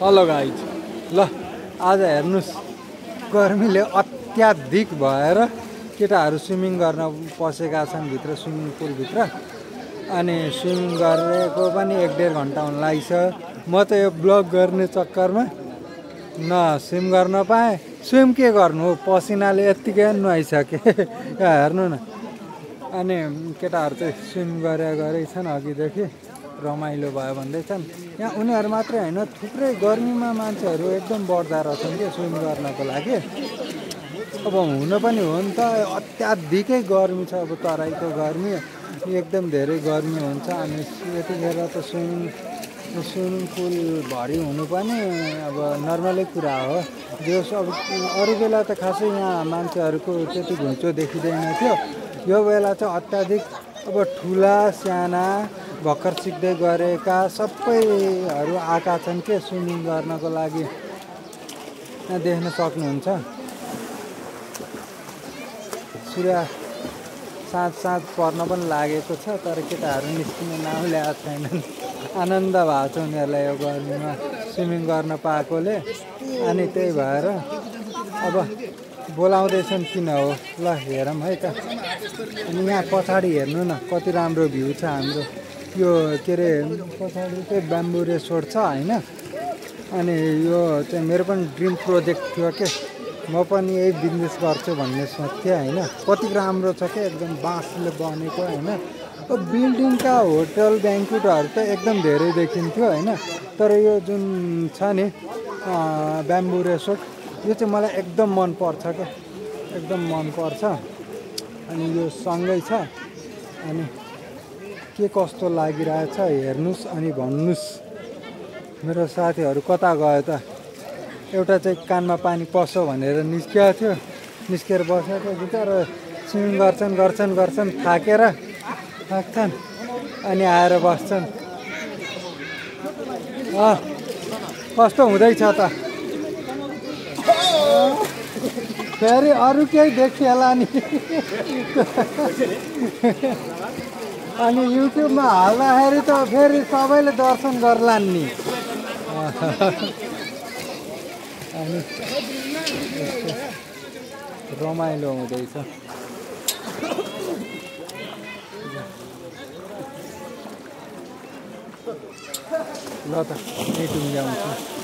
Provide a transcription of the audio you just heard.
Hello guys ल आज हेर्नुस् गर्मीले अत्याधिक भएर केटाहरू स्विमिङ गर्न पसेका छन् भित्र स्विमिङ पुल भित्र अनि स्विमिङ गरेको पनि 1.5 घण्टा हुन लागिसक्यो। म त यो ब्लग गर्ने चक्करमा न स्विम गर्न पाएँ। स्विम के गर्नु हो, पसिनाले यत्तिकै नुहाइसके हेर्नु न। अनि केटाहरू चाहिँ स्विम गरे छन् अघिदेखि, रमाइलो भयो भन्दैछन्। यहाँ उनीहरू मात्रै होइन, थुप्रै गर्मीमा मान्छेहरू एकदम बढ्दा रहेछन् कि स्विम गर्नको लागि। अब हुन पनि हो नि त, अत्याधिकै गर्मी छ। अब तराईको गर्मी एकदम धेरै गर्मी हुन्छ अनि यतिखेर त स्विमिङ पुल भरि हुनु पनि अब नर्मलै कुरा हो। जस अब अरू बेला त खासै यहाँ मान्छेहरूको त्यति घुइँचो देखिँदैन थियो। यो बेला चाहिँ अत्याधिक अब ठुला साना भर्खर सिक्दै गरेका सबैहरू आएका छन् के स्विमिङ गर्नको लागि। यहाँ देख्न सक्नुहुन्छ सूर्य साँझ पर्न पनि लागेको छ, तर केटाहरू निस्किने नाम ल्याएको छैनन्। आनन्द भएको छ उनीहरूलाई यो गर्मीमा स्विमिङ गर्न पाएकोले। अनि त्यही भएर अब बोलाउँदैछन् किन हो, ल हेरौँ है त। अनि यहाँ पछाडि हेर्नु न कति राम्रो भ्यू छ हाम्रो। यो के अरे पछाडि चाहिँ ब्याम्बो रिसोर्ट छ होइन। अनि यो चाहिँ मेरो पनि ड्रिम प्रोजेक्ट थियो के, म पनि यही बिजनेस गर्छु भन्ने सोच्थेँ होइन। कति राम्रो छ क्या, एकदम बाँसले बनेको होइन। अब बिल्डिङका होटल ब्याङ्कुटहरू त एकदम धेरै देखिन्थ्यो होइन, तर यो जुन छ नि ब्याम्बो रिसोर्ट, यो चाहिँ मलाई एकदम मन पर्छ क्या, एकदम मन पर्छ। अनि यो सँगै छ। अनि के कस्तो लागिरहेछ हेर्नुहोस् अनि भन्नुहोस्। मेरो साथीहरू कता गयो त? एउटा चाहिँ कानमा पानी पस्यो भनेर निस्किएको थियो, निस्केर बसेको बिचरा स्विमिङ गर्छन् थाक्छन् अनि आएर बस्छन्। कस्तो हुँदैछ त? फेरि अरू केही देखिएला नि। अनि युट्युबमा हाल्दाखेरि त फेरि सबैले दर्शन गर्लान् नि। अनि रमाइलो हुँदैछ। ल त यही टुङ्ग्याउँछु।